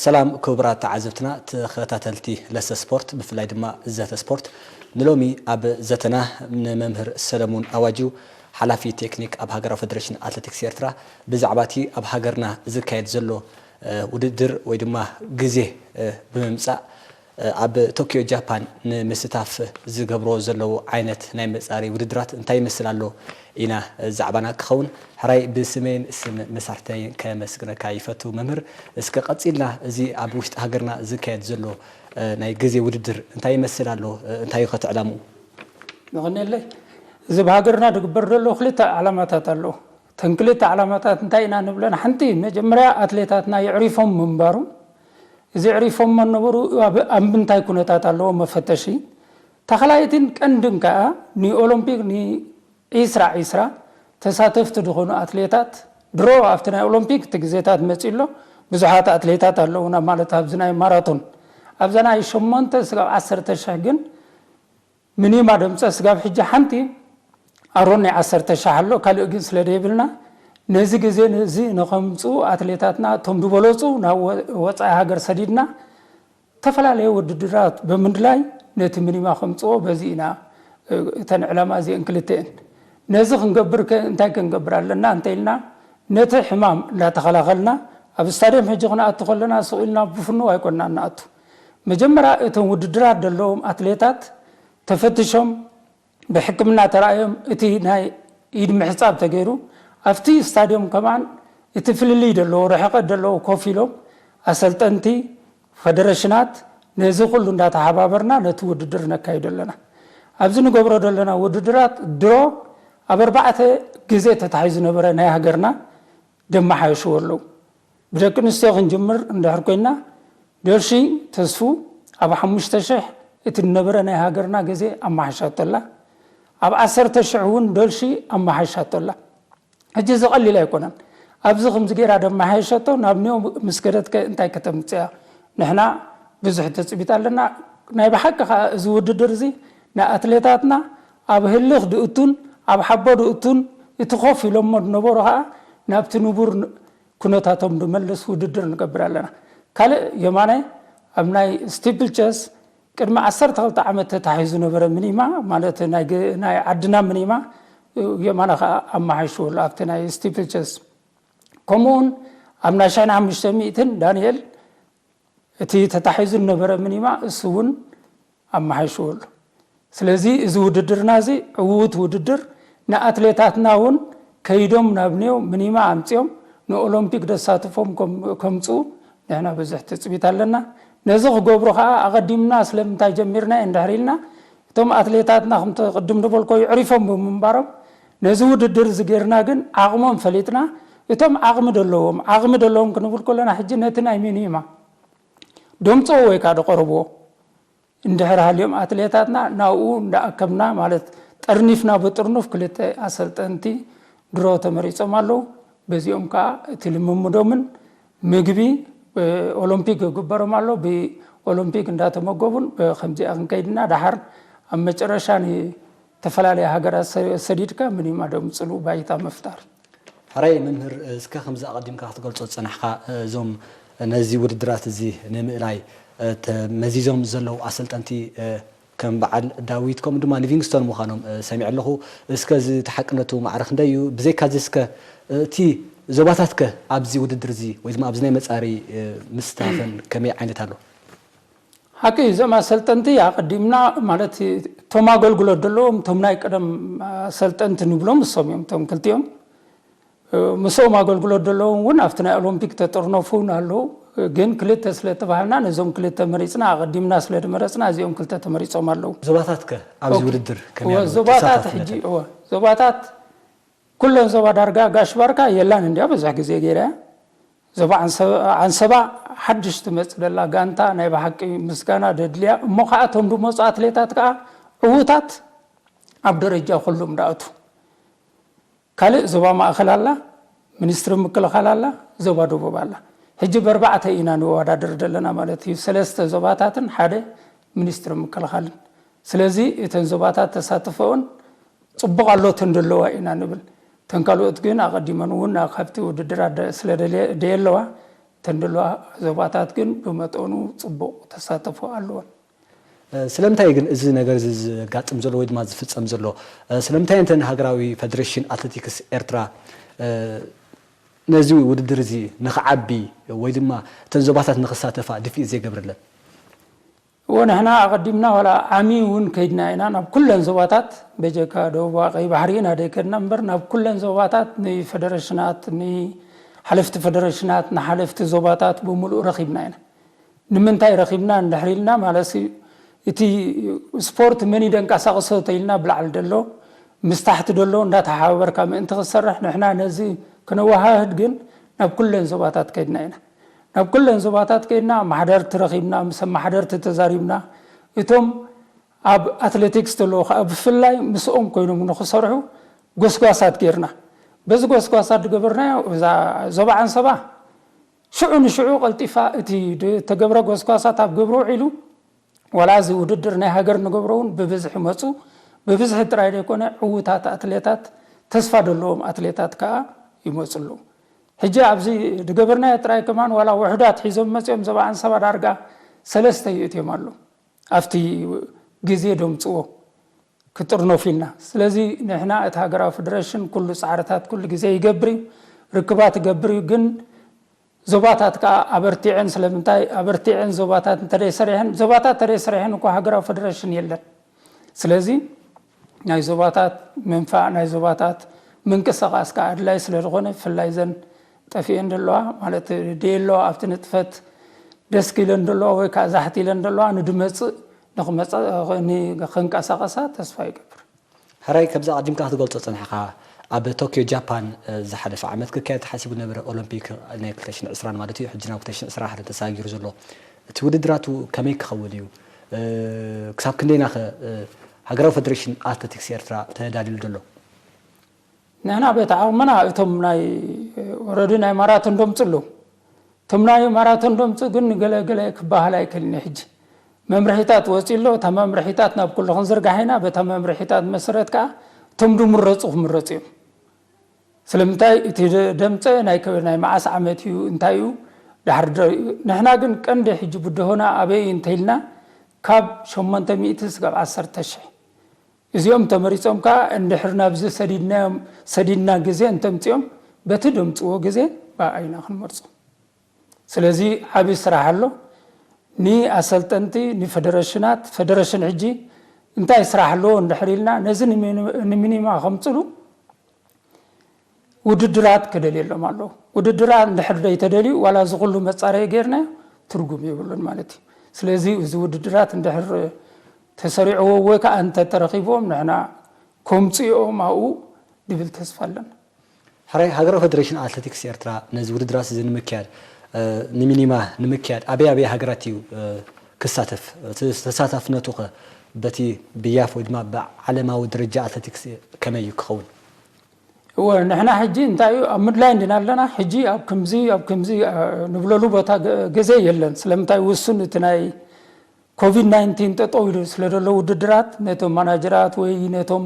ሰላም ክቡራት ተዓዘብትና ተኸታተልቲ ለሰ ስፖርት፣ ብፍላይ ድማ ዘተ ስፖርት። ንሎሚ ኣብ ዘተና ንመምህር ሰለሙን ኣዋጁ፣ ሓላፊ ቴክኒክ ኣብ ሃገራዊ ፌደሬሽን ኣትሌቲክስ ኤርትራ፣ ብዛዕባ እቲ ኣብ ሃገርና ዝካየድ ዘሎ ውድድር ወይ ድማ ግዜ ብምምጻእ ኣብ ቶኪዮ ጃፓን ንምስታፍ ዝገብሮ ዘለዉ ዓይነት ናይ መጻሪ ውድድራት እንታይ ይመስል ኣሎ ኢና ዛዕባና ክኸውን። ሕራይ ብስመይን ስም መሳርሕተይን ከመስግነካ ይፈቱ መምህር። እስከ ቀጺልና እዚ ኣብ ውሽጢ ሃገርና ዝካየድ ዘሎ ናይ ግዜ ውድድር እንታይ ይመስል ኣሎ? እንታይ እዩ ከትዕላምኡ? ንቕንየለይ። እዚ ብሃገርና ዝግበር ዘሎ ክልተ ዓላማታት ኣለዎ። እተን ክልተ ዓላማታት እንታይ ኢና ንብለን? ሓንቲ መጀመርያ ኣትሌታትና የዕሪፎም ምንባሩ፣ እዚ የዕሪፎም መነበሩ ኣብ ኣብ ምንታይ ኩነታት ኣለዎ መፈተሺ። ታኽላይትን ቀንድን ከኣ ንኦሎምፒክ ንዒስራ ዒስራ ተሳተፍቲ ዝኾኑ ኣትሌታት ድሮ ኣብቲ ናይ ኦሎምፒክ እቲ ግዜታት መጺኡ ኣሎ። ብዙሓት ኣትሌታት ኣለዉና ማለት ኣብዚ ናይ ማራቶን ኣብዛ ናይ ሸሞንተ ስጋብ ዓሰርተ ሽሕ ግን ምኒማ ደምፀ ስጋብ ሕጂ ሓንቲ ኣሮን ናይ ዓሰርተ ሻሕ ኣሎ ካልእ ግን ስለ ደየብልና ነዚ ግዜ እዚ ንኸምፅኡ ኣትሌታትና እቶም ዝበለፁ ናብ ወፃኢ ሃገር ሰዲድና ዝተፈላለየ ውድድራት ብምድላይ ነቲ ምኒማ ከምፅዎ በዚ ኢና እተን ዕላማ እዚአን ክልተአን ነዚ ክንገብር ከ እንታይ ክንገብር ኣለና እንተኢልና ነቲ ሕማም እንዳተኸላኸልና ኣብ ስታድየም ሕጂ ክንኣቱ ከለና ስቕ ኢልና ብፍኑ ኣይኮንና ንኣቱ መጀመርያ እቶም ውድድራት ዘለዎም ኣትሌታት ተፈትሾም ብሕክምና ተራእዮም እቲ ናይ ኢድ ምሕፃብ ተገይሩ ኣብቲ ስታድዮም ከማን እቲ ፍልልይ ዘለዎ ርሕቀት ዘለዎ ኮፍ ኢሎም ኣሰልጠንቲ ፈደረሽናት ነዚ ኩሉ እንዳተሓባበርና ነቲ ውድድር ነካይዶ ኣለና ኣብዚ ንገብሮ ዘለና ውድድራት ድሮ ኣብ ኣርባዕተ ግዜ ተታሒዙ ነበረ ናይ ሃገርና ደመሓየሽዎ ኣለዉ ብደቂ ኣንስትዮ ክንጅምር እንድሕር ኮይና ዶልሺ ተስፉ ኣብ ሓሙሽተ ሽሕ እቲ ዝነበረ ናይ ሃገርና ግዜ ኣመሓይሻቶ ኣላ ኣብ ዓሰርተ ሽሕ እውን ዶልሺ ኣመሓይሻቶ ኣላ ሕጂ እዚ ቀሊል ኣይኮነን ኣብዚ ከምዚ ገይራ ደመሓየሸቶ ናብ ኒዮ ምስ ከደት ከ እንታይ ከተምፅያ ንሕና ብዙሕ ትፅቢት ኣለና ናይ ብሓቂ ከዓ እዚ ውድድር እዚ ንኣትሌታትና ኣብ ህልኽ ድእቱን ኣብ ሓቦ ድእቱን እቲ ኮፍ ኢሎሞ ዝነበሩ ከዓ ናብቲ ንቡር ኩነታቶም ዝመልስ ውድድር ንገብር ኣለና። ካልእ የማነ ኣብ ናይ ስቲፕል ቸስ ቅድሚ ዓሰርተ ክልተ ዓመት ተታሒዙ ነበረ ምኒማ ማለት ናይ ዓድና ምኒማ የማነ ከዓ ኣመሓይሽዎ ኣሎ ኣብቲ ናይ ስቲፕል ቸስ ከምኡውን ኣብ ናይ ሽሕን ሓሙሽተ ሚእትን ዳንኤል እቲ ተታሒዙ ዝነበረ ምኒማ እሱ እውን ኣመሓይሽዎ ኣሎ። ስለዚ እዚ ውድድርና እዚ ዕዉት ውድድር ንኣትሌታትና እውን ከይዶም ናብ ኒዮ ምኒማ ኣምፅኦም ንኦሎምፒክ ደሳትፎም ከምፅኡ ንሕና ብዙሕ ትፅቢት ኣለና። ነዚ ክገብሩ ከዓ ኣቐዲምና ስለምንታይ ጀሚርና እንድሕር ኢልና እቶም ኣትሌታትና ከምቲ ቅድም ዝበልኮ ይዕሪፎም ብምንባሮም ነዚ ውድድር እዚ ጌርና ግን ዓቕሞም ፈሊጥና እቶም ዓቕሚ ደለዎም ዓቕሚ ደለዎም ክንብል ከለና ሕጂ ነቲ ናይ ሚኒማ ደምፅዎ ወይ ከዓ ደቐረብዎ እንድሕር ሃልዮም ኣትሌታትና ናብኡ እንዳኣከብና ማለት ጠርኒፍና ብጥርኑፍ ክልተ ኣሰልጠንቲ ድሮ ተመሪፆም ኣለዉ። በዚኦም ከዓ እቲ ልምምዶምን ምግቢ ኦሎምፒክ ይግበሮም ኣሎ። ብኦሎምፒክ እንዳተመገቡን ከምዚኣ ክንከይድና ደሓር ኣብ መጨረሻ ንተፈላለየ ሃገራት ሰዲድካ ምኒማ ደምፅሉ ባይታ ምፍጣር። ሕራይ መምህር እስከ ከምዚ ኣቐዲምካ ክትገልጾ ዝጸናሕካ እዞም ነዚ ውድድራት እዚ ንምእላይ ተመዚዞም ዘለዉ ኣሰልጠንቲ ከም በዓል ዳዊት ከምኡ ድማ ሊቪንግስቶን ምዃኖም ሰሚዐ ኣለኹ። እስከ እዚ ተሓቅነቱ ማዕረ ክንደይ እዩ? ብዘይካ እዚ እስከ እቲ ዞባታት ከ ኣብዚ ውድድር እዚ ወይ ድማ ኣብዚ ናይ መጻሪ ምስታፈን ከመይ ዓይነት ኣሎ? ሓቂ እዩ እዞም ኣሰልጠንቲ ኣቐዲምና ማለት እቶም ኣገልግሎት ዘለዎም እቶም ናይ ቀደም ኣሰልጠንቲ ንብሎም እሶም እዮም እቶም ክልቲኦም ምስኦም ኣገልግሎት ዘለዎም እውን ኣብቲ ናይ ኦሎምፒክ ተጠርነፉ እውን ኣለዉ ግን ክልተ ስለ ተባሃልና ነዞም ክልተ መሪፅና ኣቐዲምና ስለ ድመረፅና እዚኦም ክልተ ተመሪፆም ኣለዉ ዞባታት ከ ኣብዚ ውድድር ከመይ ኣለዉ? ዞባታት ተሳታፍነት? ሕጂ እወ ዞባታት ኩለን ዞባ ዳርጋ ጋሽ ባርካ የላን እንዲያ ብዙሕ ግዜ ገይረ ዞባ ዓንሰባ ሓድሽ ትመፅእ ደላ ጋንታ ናይ ብሓቂ ምስጋና ደድልያ እሞ ከዓ እቶም ዝመፁ ኣትሌታት ከዓ ዕዉታት ኣብ ደረጃ ኩሉም ዳእቱ ካልእ ዞባ ማእኸል ኣላ ሚኒስትሪ ምክልኻል ኣላ ዞባ ደቡብ ኣላ ሕጂ በርባዕተ ኢና ንወዳደር ዘለና ማለት እዩ ሰለስተ ዞባታትን ሓደ ሚኒስትሪ ምክልኻልን ስለዚ እተን ዞባታት ተሳትፈኦን ፅቡቕ ኣሎ ተንደለዋ ኢና ንብል ተን ካልኦት ግን ኣቐዲመን እውን ካብቲ ውድድር ስለ ደየለዋ እተን ዘለዋ ዞባታት ግን ብመጠኑ ጽቡቕ ተሳተፎ ኣለወን። ስለምንታይ ግን እዚ ነገር እዚ ዘጋጥም ዘሎ ወይ ድማ ዝፍጸም ዘሎ? ስለምንታይ እንተን ሃገራዊ ፈደሬሽን ኣትሌቲክስ ኤርትራ ነዚ ውድድር እዚ ንኽዓቢ ወይ ድማ እተን ዞባታት ንኽሳተፋ ድፍኢት ዘይገብረለን? እወ፣ ንሕና ኣቐዲምና ዋላ ዓሚ እውን ከይድና ኢና ናብ ኩለን ዞባታት፣ በጀካ ደቡብ ቀይ ባሕሪ ኢና ደይከድና እምበር ናብ ኩለን ዞባታት ንፈደረሽናት፣ ንሓለፍቲ ፈደረሽናት፣ ንሓለፍቲ ዞባታት ብምሉእ ረኺብና ኢና። ንምንታይ ረኺብና እንድሕር ኢልና ማለት እቲ ስፖርት መን ይደንቀሳቕሶ ተኢልና ብላዕሊ ደሎ ምስ ታሕቲ ደሎ እንዳተሓባበርካ ምእንቲ ክሰርሕ ንሕና ነዚ ክነወሃህድ ግን ናብ ኩለን ዞባታት ከይድና ኢና። ናብ ኩለን ዞባታት ከይድና ኣመሓደርቲ ረኺብና፣ ምስ ኣመሓደርቲ ተዛሪብና። እቶም ኣብ ኣትሌቲክስ ዘለዉ ከዓ ብፍላይ ምስኦም ኮይኖም ንክሰርሑ ጎስጓሳት ጌርና። በዚ ጎስጓሳት ዝገበርናዮ እዛ ዞባ ዓንሰባ ሽዑ ንሽዑ ቀልጢፋ እቲ ዝተገብረ ጎስጓሳት ኣብ ግብሪ ውዒሉ ዋላ እዚ ውድድር ናይ ሃገር ንገብሮ እውን ብብዝሒ መፁ። ብብዝሒ ጥራይ ዘይኮነ ዕዉታት ኣትሌታት፣ ተስፋ ዘለዎም ኣትሌታት ከዓ ይመፁ ኣለዉ። ሕጂ ኣብዚ ዝገበርናዮ ጥራይ ከማን ዋላ ውሑዳት ሒዞም መፂኦም ዘባኣን ሰባ ዳርጋ ሰለስተ ይእትዮም ኣሎ ኣብቲ ግዜ ደምፅዎ ክጥርነፉ ኢልና። ስለዚ ንሕና እቲ ሃገራዊ ፌደሬሽን ኩሉ ፃዕርታት ኩሉ ግዜ ይገብር እዩ፣ ርክባት ይገብር እዩ። ግን ዞባታት ከዓ ኣበርቲዐን፣ ስለምንታይ ኣበርቲዐን ዞባታት እንተደይ ሰሪሐን፣ ዞባታት ተደይ ሰሪሐን እኮ ሃገራዊ ፌደሬሽን የለን። ስለዚ ናይ ዞባታት ምንፋዕ ናይ ዞባታት ምንቅስቃስ ከዓ ኣድላይ ስለዝኾነ ብፍላይ ዘን ጠፊኤን ዘለዋ ማለት ደየሎ ኣብቲ ንጥፈት ደስክ ኢለን ዘለዋ ወይ ከዓ ዛሕት ኢለን ዘለዋ ንድመፅእ ንክመፀ ክንቀሳቀሳ ተስፋ ይገብር። ሕራይ፣ ከምዚ ኣቐዲምካ ክትገልጾ ጸኒሕኻ፣ ኣብ ቶክዮ ጃፓን ዝሓለፈ ዓመት ክካየድ ተሓሲቡ ዝነበረ ኦሎምፒክ ናይ ክልተ ሽሕን ዕስራን ማለት እዩ፣ ሕጂ ናብ ክልተ ሽሕን ዕስራን ሓደ ተሰጋጊሩ ዘሎ እቲ ውድድራቱ ከመይ ክኸውን እዩ? ክሳብ ክንደይናኸ ሃገራዊ ፈደሬሽን ኣትሌቲክስ ኤርትራ ተዳልዩሉ ዘሎ? ንሕና ቤት ዓቕምና እቶም ናይ ወረዲ ናይ ማራቶን ደምፅሉ እቶም ናይ ማራቶን ደምፁ ግን ገለ ገለ ክበሃል ኣይክእልን እዩ። ሕጂ መምርሒታት ወፂኡ ኣሎ። እታ መምርሒታት ናብ ኩሉ ክንዝርጋሕ ኢና። በታ መምርሒታት መሰረት ከዓ እቶም ድምረፁ ክምረፁ እዮም። ስለምንታይ እቲ ደምፀ ናይ መዓስ ዓመት እዩ እንታይ እዩ ድሕር ንሕና ግን ቀንዲ ሕጂ ብድሆና ኣበይ እንተኢልና ካብ ሸሞንተ ሚእቲ ስጋብ ዓሰርተ ሽሕ እዚኦም ተመሪጾም ከኣ እንድሕር ናብዚ ሰዲድናዮም ሰዲድና ግዜ እንተምጽኦም በቲ ደምጽዎ ግዜ ብኣይና ክንመርጾ። ስለዚ ዓቢ ስራሕ ኣሎ። ንኣሰልጠንቲ፣ ንፈደረሽናት፣ ፈደረሽን ሕጂ እንታይ ስራሕ ኣለዎ እንድሕር ኢልና ነዚ ንሚኒማ ከምጽሉ ውድድራት ክደልየሎም ኣለዎ። ውድድራት እንድሕር ደይተደልዩ ዋላ እዚ ኩሉ መጻረይ ጌርናዮ ትርጉም የብሉን ማለት እዩ። ስለዚ እዚ ውድድራት እንድሕር ተሰሪዕዎ ወይ ከዓ እንተተረኺብዎም ንሕና ከምጽኦም ኣብኡ ድብል ተስፋ ኣለና። ሕራይ ሃገራዊ ፈደሬሽን ኣትሌቲክስ ኤርትራ ነዚ ውድድራት እዚ ንምክያድ ንሚኒማ ንምክያድ ኣበይ ኣበይ ሃገራት እዩ ክሳተፍ? እቲ ተሳታፍነቱ ከ በቲ ብያፍ ወይ ድማ ብዓለማዊ ደረጃ ኣትሌቲክስ ከመይ እዩ ክኸውን? እወ ንሕና ሕጂ እንታይ እዩ ኣብ ምድላይ እንዲና ኣለና። ሕጂ ኣብ ከምዚ ኣብ ከምዚ ንብለሉ ቦታ ግዜ የለን። ስለምንታይ ውሱን እቲ ናይ ኮቪድ ናይንቲን ጠጠው ኢሉ ስለ ዘሎ ውድድራት ነቶም ማናጀራት ወይ ነቶም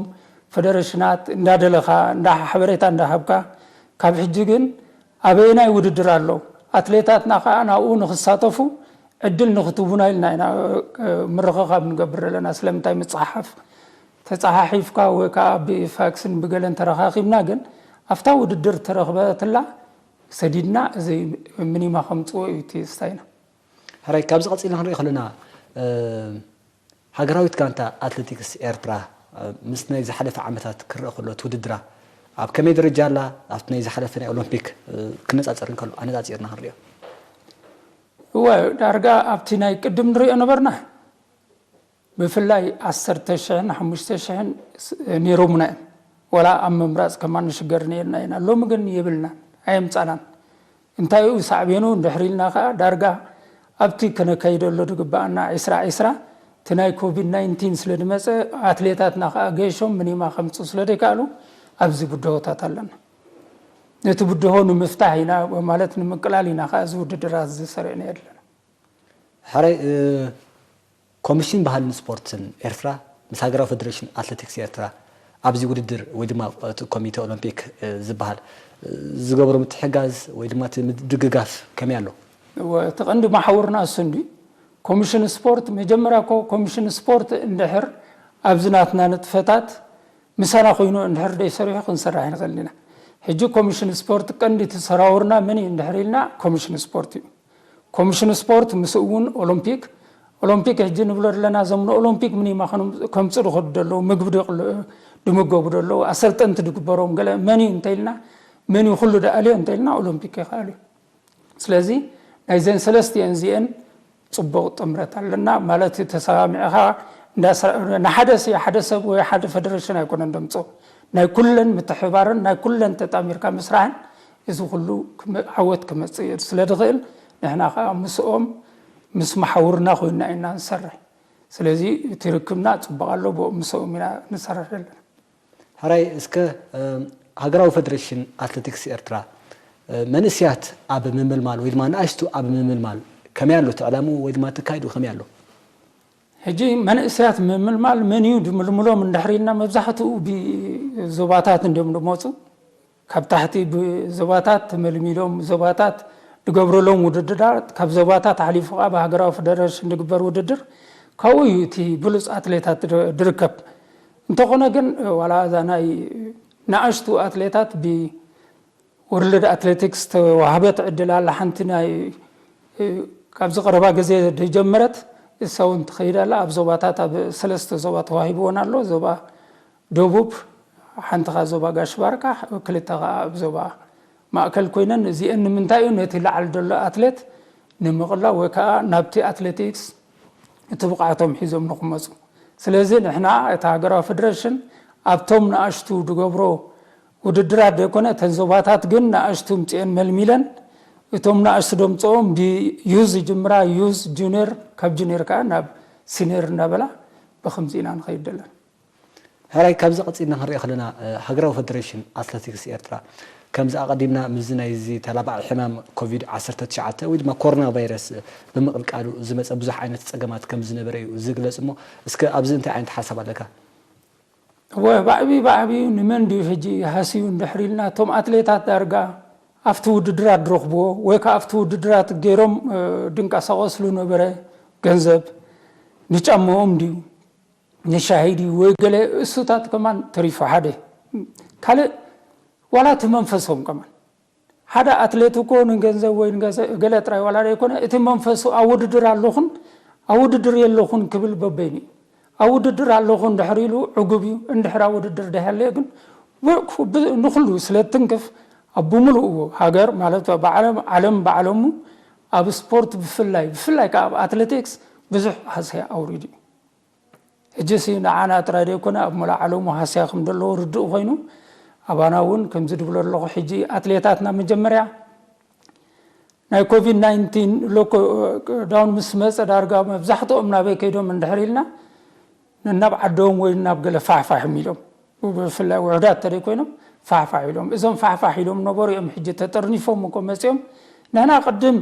ፈደረሽናት እንዳደለኻ እንዳ ሓበሬታ እንዳሃብካ ካብ ሕጂ ግን ኣበየናይ ውድድር ኣሎ ኣትሌታትና ከዓ ናብኡ ንክሳተፉ ዕድል ንክትቡና ኢልና ኢና ምርኽኻብ ንገብር ዘለና። ስለምንታይ ምፅሓፍ ተፀሓሒፍካ ወይ ከዓ ብፋክስን ብገለን ተረኻኺብና ግን ኣብታ ውድድር ተረኽበትላ ሰዲድና እዚ ምኒማ ከምፅዎ እዩ እቲ ስታይና። ሕራይ ካብዚ ቀፂልና ክንሪኦ ከለና ሃገራዊት ጋንታ ኣትሌቲክስ ኤርትራ ምስ ናይ ዝሓለፈ ዓመታት ክረአ ከሎ እቲ ውድድራ ኣብ ከመይ ደረጃ ኣላ ኣብቲ ናይ ዝሓለፈ ናይ ኦሎምፒክ ክነፃፀር እንከሎ ኣነፃፂርና ክንሪኦ? እወ ዳርጋ ኣብቲ ናይ ቅድም ንሪኦ ነበርና ብፍላይ ዓሰርተ ሽሕን ሓሙሽተ ሽሕን ነይሮምና እዮም። ዋላ ኣብ ምምራፅ ከማን ንሽገር ነይርና ኢና። ሎሚ ግን የብልናን ኣየምፃናን። እንታይ እዩ ሳዕቤኑ እንድሕር ኢልና ከዓ ዳርጋ ኣብቲ ከነካይደሎ ዝግበኣና ዒስራ ዒስራ እቲ ናይ ኮቪድ ናይንቲን ስለ ዝመፀ ኣትሌታትና ከዓ ገይሾም ምኒማ ከምፁ ስለ ዘይከኣሉ ኣብዚ ብድሆታት ኣለና። ነቲ ብድሆ ንምፍታሕ ኢና ማለት ንምቅላል ኢና ከዓ እዚ ውድድራት እዚ ሰሪዕና የለና። ሕራይ ኮሚሽን ባህልን ስፖርትን ኤርትራ ምስ ሃገራዊ ፈደሬሽን ኣትሌቲክስ ኤርትራ ኣብዚ ውድድር ወይ ድማ እቲ ኮሚተ ኦሎምፒክ ዝበሃል ዝገብሮ ምትሕጋዝ ወይ ድማ እቲ ምድግጋፍ ከመይ ኣሎ? እቲ ቀንዲ መሓውርና እሱ እንዲ ኮሚሽን ስፖርት፣ መጀመርያ እኮ ኮሚሽን ስፖርት እንድሕር ኣብዚ ናትና ንጥፈታት ምሳና ኮይኑ እንድሕር ደይሰሪሑ ክንሰርሕ ይንኽእል ኢና። ሕጂ ኮሚሽን ስፖርት ቀንዲ ተሰራውርና መን እዩ እንድሕር ኢልና ኮሚሽን ስፖርት እዩ። ኮሚሽን ስፖርት ምስ እውን ኦሎምፒክ፣ ኦሎምፒክ ሕጂ ንብሎ ዘለና ዘምነ ኦሎምፒክ ምን ይማኸኑ ከምፅእ ድኸዱ ደለዉ ምግቢ ድቕል- ድምገቡ ደለዉ ኣሰልጠንቲ ድግበሮም ገለ መን እዩ እንተኢልና መን እዩ ኩሉ ደኣልዮ እንተኢልና ኦሎምፒክ ይኽኣል እዩ። ስለዚ ናይዘን ሰለስቲአን እዚአን ፅቡቕ ጥምረት ኣለና ማለት እዩ። ተሰማሚዕኻ እንዳሰ- ንሓደ ሲ- ሓደ ሰብ ወይ ሓደ ፌደሬሽን ኣይኮነን ደምፅኦ ናይ ኩለን ምትሕባርን ናይ ኩለን ተጣሚርካ ምስራሕን እዚ ኩሉ ክመ- ዓወት ክመፅእ ስለ ዝኽእል ንሕና ከዓ ምስኦም ምስ መሓውርና ኮይና ኢና ንሰርሕ። ስለዚ እቲ ርክብና ፅቡቕ ኣሎ ብኡ ምስኦም ኢና ንሰርሕ ዘለና። ሕራይ እስከ ሃገራዊ ፈደሬሽን ኣትሌቲክስ ኤርትራ መንእስያት ኣብ ምምልማል ወይ ድማ ንኣሽቱ ኣብ ምምልማል ከመይ ኣሎ እቲ ዕላምኡ ወይ ድማ እቲ ኣካይድኡ ከመይ ኣሎ? ሕጂ መንእስያት ምምልማል መን እዩ ድምልምሎም እንድሕር ኢልና መብዛሕትኡ ብዞባታት እንዲዮም ዝመፁ። ካብ ታሕቲ ብዞባታት ተመልሚሎም ዞባታት ዝገብረሎም ውድድራት ካብ ዞባታት ሓሊፉ ከዓ ብሃገራዊ ፈደረሽን ዝግበር ውድድር ካብኡ እዩ እቲ ብሉፅ ኣትሌታት ድርከብ። እንተኾነ ግን ዋላ እዛ ናይ ንኣሽቱ ኣትሌታት ብወርልድ ኣትሌቲክስ ተዋህበት ዕድል ኣላ ሓንቲ ናይ ካብዚ ቀረባ ግዜ ዝጀመረት እሳ እውን ትኸይድ ኣላ ኣብ ዞባታት ኣብ ሰለስተ ዞባ ተዋሂብዎን ኣሎ ዞባ ደቡብ ሓንቲ ካ ዞባ ጋሽ ባርካ ክልተ ከዓ ኣብ ዞባ ማእከል ኮይነን እዚአን ንምንታይ እዩ ነቲ ላዕሊ ዘሎ ኣትሌት ንምቕላው ወይ ከዓ ናብቲ ኣትሌቲክስ እቲ ብቕዓቶም ሒዞም ንክመፁ ስለዚ ንሕና እቲ ሃገራዊ ፌደሬሽን ኣብቶም ንኣሽቱ ዝገብሮ ውድድራት ዘይኮነ እተን ዞባታት ግን ንኣሽቱ ምፅኤን መልሚለን እቶም ንኣሽቱ ደምፅኦም ብዩዝ ይጅምራ ዩዝ ጁኒየር ካብ ጁኒየር ከዓ ናብ ሲኒየር እናበላ ብከምዚ ኢና ንኸይድ ደለን ሕራይ ካብዚ ቀፂልና ክንሪኦ ከለና ሃገራዊ ፈደሬሽን ኣትለቲክስ ኤርትራ ከምዚ ኣቐዲምና ምስዚ ናይዚ ተላባዒ ሕማም ኮቪድ ዓሰርተ ትሽዓተ ወይ ድማ ኮሮና ቫይረስ ብምቕልቃሉ ዝመፀ ብዙሕ ዓይነት ፀገማት ከም ዝነበረ እዩ ዝግለፅ እሞ እስከ ኣብዚ እንታይ ዓይነት ሓሳብ ኣለካ? እወ ብዓብዩ ብዓብዩ ንመን ድዩ ሕጂ ሃስዩ እንድሕር ኢልና እቶም ኣትሌታት ዳርጋ ኣብቲ ውድድራት ድረኽብዎ ወይ ከዓ ኣብቲ ውድድራት ገይሮም ድንቀሳቐስሉ ነበረ ገንዘብ ንጫማኦም ድዩ ንሻሂ ድዩ ወይ ገለ እሱታት ከማን ተሪፉ ሓደ ካልእ ዋላ እቲ መንፈሶም ከማን ሓደ ኣትሌት እኮ ንገንዘብ ወይ ገለ ጥራይ ዋላ ዘይኮነ እቲ መንፈሱ ኣብ ውድድር ኣለኹን ኣብ ውድድር የለኹን ክብል በበይኑ እዩ ኣብ ውድድር ኣለኹ እንድሕር ኢሉ ዕጉብ እዩ እንድሕር ኣብ ውድድር ደሃለየ ግን ንኩሉ ስለ ትንክፍ ኣብ ብምልእዎ ሃገር ማለት ዓለም ባዕለሙ ኣብ ስፖርት ብፍላይ ብፍላይ ከዓ ኣብ ኣትሌቲክስ ብዙሕ ሃሰያ ኣውሪዱ እዩ ሕጂ ሲ ንዓና ጥራይ ዘይኮነ ኣብ መላእ ዓለሙ ሃስያ ከም ዘለዎ ርዱእ ኮይኑ ኣባና እውን ከምዚ ድብሎ ኣለኹ ሕጂ ኣትሌታትና መጀመርያ ናይ ኮቪድ ናይንቲን ሎኮ ዳውን ምስ መፀ ዳርጋ መብዛሕትኦም ናበይ ከይዶም እንድሕር ኢልና ነናብ ዓዶም ወይ ናብ ገለ ፋሕፋሕ ኢሎም ብፍላይ ውሕዳት ተደይ ኮይኖም ፋሕፋሕ ኢሎም እዞም ፋሕፋሕ ኢሎም ነበሩ እዮም ሕጂ ተጠርኒፎም እኮ መፅኦም ንሕና ቅድም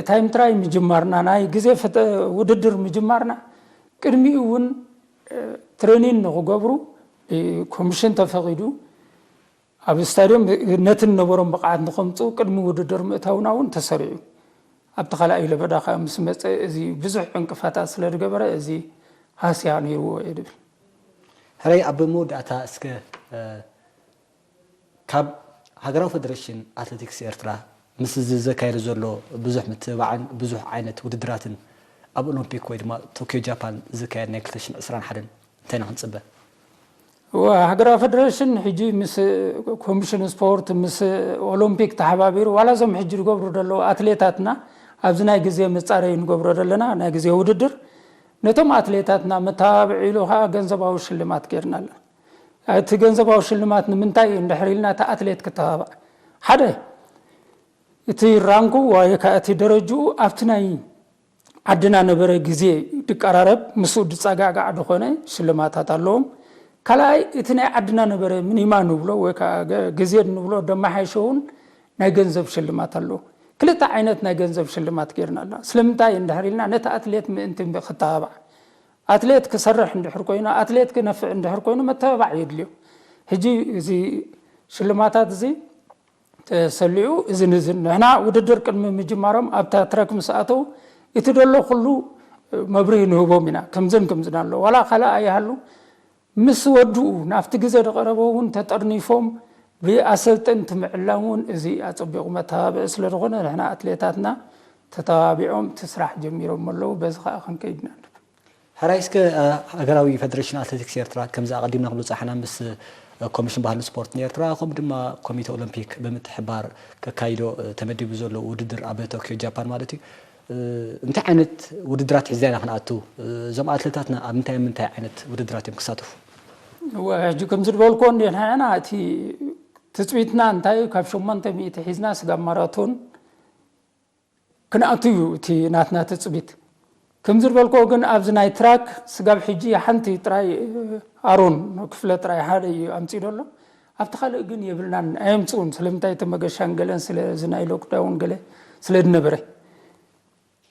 ታይም ትራይ ምጅማርና ናይ ግዜ ውድድር ምጅማርና ቅድሚኡ እውን ትሬኒን ንክገብሩ ኮሚሽን ተፈቒዱ ኣብ ስታድዮም ነቲ ነበሮም ብቕዓት ንከምፅኡ ቅድሚ ውድድር ምእታውና እውን ተሰሪዑ ኣብቲ ካልኣይ ለበዳ ከዓ ምስ መፀ እዚ ብዙሕ ዕንቅፋታት ስለ ዝገበረ እዚ ሃስያ ነይርዎ እየ ድብል ሕራይ ኣብ መወዳእታ እስከ ካብ ሃገራዊ ፈደሬሽን ኣትሌቲክስ ኤርትራ ምስ እዚ ዘካየደ ዘሎ ብዙሕ ምትብባዕን ብዙሕ ዓይነት ውድድራትን ኣብ ኦሎምፒክ ወይ ድማ ቶኪዮ ጃፓን ዝካየድ ናይ ክልተ ሽሕን ዕስራን ሓደን እንታይ ኢና ክንፅበ? እወ ሃገራዊ ፈደሬሽን ሕጂ ምስ ኮሚሽን ስፖርት ምስ ኦሎምፒክ ተሓባቢሩ ዋላ እዞም ሕጂ ዝገብሩ ዘለዉ ኣትሌታትና ኣብዚ ናይ ግዜ መፃረይ ንገብሮ ዘለና ናይ ግዜ ውድድር ነቶም ኣትሌታትና መተባብዒ ኢሉ ከዓ ገንዘባዊ ሽልማት ገይርና ኣለና። እቲ ገንዘባዊ ሽልማት ንምንታይ እዩ እንድሕር ኢልና እቲ ኣትሌት ክተባባዕ ሓደ እቲ ራንኩ ወይ ከዓ እቲ ደረጅኡ ኣብቲ ናይ ዓድና ነበረ ግዜ ድቀራረብ ምስኡ ድፀጋጋዕ ድኾነ ሽልማታት ኣለዎም። ካልኣይ እቲ ናይ ዓድና ነበረ ምኒማ ንብሎ ወይ ከዓ ግዜ ንብሎ ደመሓየሸ እውን ናይ ገንዘብ ሽልማት ኣለዎ። ክልተ ዓይነት ናይ ገንዘብ ሽልማት ገይርና ኣለና። ስለምንታይ እንድሕር ኢልና ነቲ ኣትሌት ምእንቲ ክተባባዕ ኣትሌት ክሰርሕ እንድሕር ኮይኑ ኣትሌት ክነፍዕ እንድሕር ኮይኑ መተባባዕ የድልዮ። ሕጂ እዚ ሽልማታት እዚ ተሰሊዑ እዝን እዝን ንሕና ውድድር ቅድሚ ምጅማሮም ኣብታ ትረክ ምስ ኣተው እቲ ደሎ ኩሉ መብርሂ ንህቦም ኢና። ከምዝን ከምዝን ኣሎ ዋላ ካልእ ኣይሃሉ ምስ ወድኡ ናብቲ ግዜ ዝቐረበ እውን ተጠርኒፎም ብኣሰልጠንቲ ምዕላም እውን እዚ ኣጸቢቑ መተባብዒ ስለ ዝኾነ ንሕና ኣትሌታትና ተተባቢዖም እቲ ስራሕ ጀሚሮም ኣለዉ። በዚ ከዓ ክንከይድና ኣለና። ሕራይ እስከ ሃገራዊ ፈደሬሽን ኣትሌቲክስ ኤርትራ ከምዚ ኣቐዲምና ክንብል ዝጸሓና ምስ ኮሚሽን ባህልን ስፖርትን ኤርትራ ከምኡ ድማ ኮሚተ ኦሎምፒክ ብምትሕባር ከካይዶ ተመዲቡ ዘሎ ውድድር ኣብ ቶኪዮ ጃፓን ማለት እዩ እንታይ ዓይነት ውድድራት ሒዝና ኢና ክንኣቱ እዞም ኣትሌታትና ኣብ ምንታይ ምንታይ ዓይነት ውድድራት እዮም ክሳተፉ ሕጂ ከምዚ ዝበልኮ እንዲና ሕና እቲ ትፅቢትና እንታይ ካብ ሸሞንተ ሚእቲ ሒዝና ስጋብ ማራቶን ክንኣቱ እዩ እቲ ናትና ትፅቢት። ከምዚ ዝበልኮ ግን ኣብዚ ናይ ትራክ ስጋብ ሕጂ ሓንቲ ጥራይ ኣሮን ክፍለ ጥራይ ሓደ እዩ ኣምፅኡ ዘሎ። ኣብቲ ካልእ ግን የብልናን ኣየምፅኡን። ስለምንታይ እቲ መገሻን ገለን ስለዚ ናይ ሎክዳውን ገለ ስለ ዝነበረ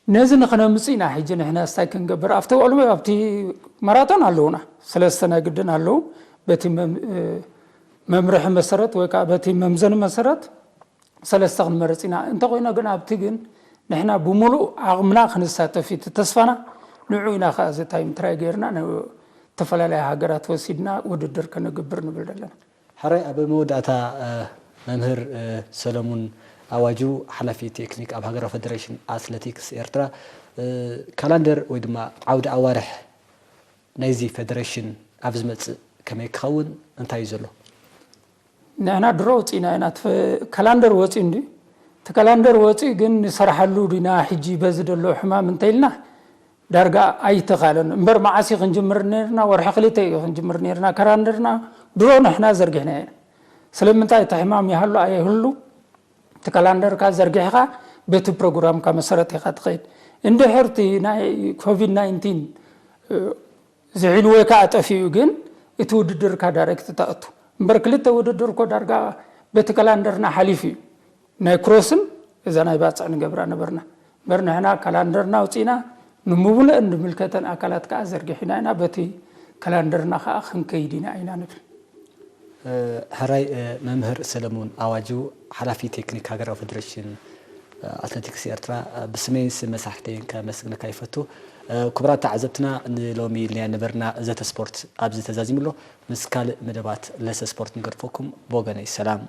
ነዚ ንኸነምፅ ኢና። ሕጂ ንሕና ስታይ ክንገብር ኣብቲ ኦሎምፒክ ኣብቲ ማራቶን ኣለውና ሰለስተ ናይ ግድን ኣለዉ። በቲ መምርሒ መሰረት ወይ ከዓ በቲ መምዘኒ መሰረት ሰለስተ ክንመርፅ ኢና። እንተኮይነ ግን ኣብቲ ግን ንሕና ብምሉእ ዓቕምና ክንሳተፍ እዩ ተስፋና። ንዑ ኢና ከዓ እዚ ታይም ትራይ ገይርና ዝተፈላለዩ ሃገራት ወሲድና ውድድር ከነግብር ንብል ዘለና። ሕራይ ኣብ መወዳእታ መምህር ሰለሙን ኣዋጁ ሓላፊ ቴክኒክ ኣብ ሃገራዊ ፈደሬሽን ኣትሌቲክስ ኤርትራ ካላንደር ወይ ድማ ዓውዲ ኣዋርሕ ናይዚ ፈደሬሽን ኣብ ዝመፅእ ከመይ ክኸውን እንታይ እዩ ዘሎ? ንሕና ድሮ ውፅኢና ኢና። ካላንደር ወፂኡ እንዲ እቲ ካላንደር ወፂኡ ግን ንሰርሓሉ ዲና ሕጂ በዚ ደሎ ሕማም እንተኢልና ዳርጋ ኣይተኻለን እምበር መዓስ እዩ ክንጅምር ነርና ወርሒ ክልተ እዩ ክንጅምር ነርና ካላንደርና ድሮ ንሕና ዘርጊሕና ኢና። ስለምንታይ እቲ ሕማም ይሃሉ ኣየህሉ እቲ ካላንደርካ ዘርጊሕካ በቲ ፕሮግራምካ መሰረት ኢኻ ትኸይድ። እንድሕርቲ ናይ ኮቪድ ናይንቲን ዝሒሉ ወይ ከዓ ጠፊኡ ግን እቲ ውድድርካ ዳይሬክት ተእቱ እምበር ክልተ ውድድር እኮ ዳርጋ በቲ ካላንደርና ሓሊፉ እዩ። ናይ ክሮስን እዛ ናይ ባፅዕ ንገብራ ነበርና እምበር ንሕና ካላንደርና ኣውፂና ንምቡለአን ንምልከተን ኣካላት ከዓ ዘርጊሕና ኢና በቲ ካላንደርና ከዓ ክንከይድ ኢና ኢና ንብል። ሕራይ መምህር ሰለሙን ኣዋጁ ሓላፊ ቴክኒክ ሃገራዊ ፈደሬሽን ኣትሌቲክስ ኤርትራ ብስመይን ስም መሳሕተይን ከመስግነካ ይፈቱ። ክቡራት ተዓዘብትና ንሎሚ ኢልናዮ ነበርና ዘተ ስፖርት ኣብዚ ተዛዚሙ ኣሎ። ምስ ካልእ መደባት ለሰ ስፖርት ንገድፈኩም ብወገነይ ሰላም።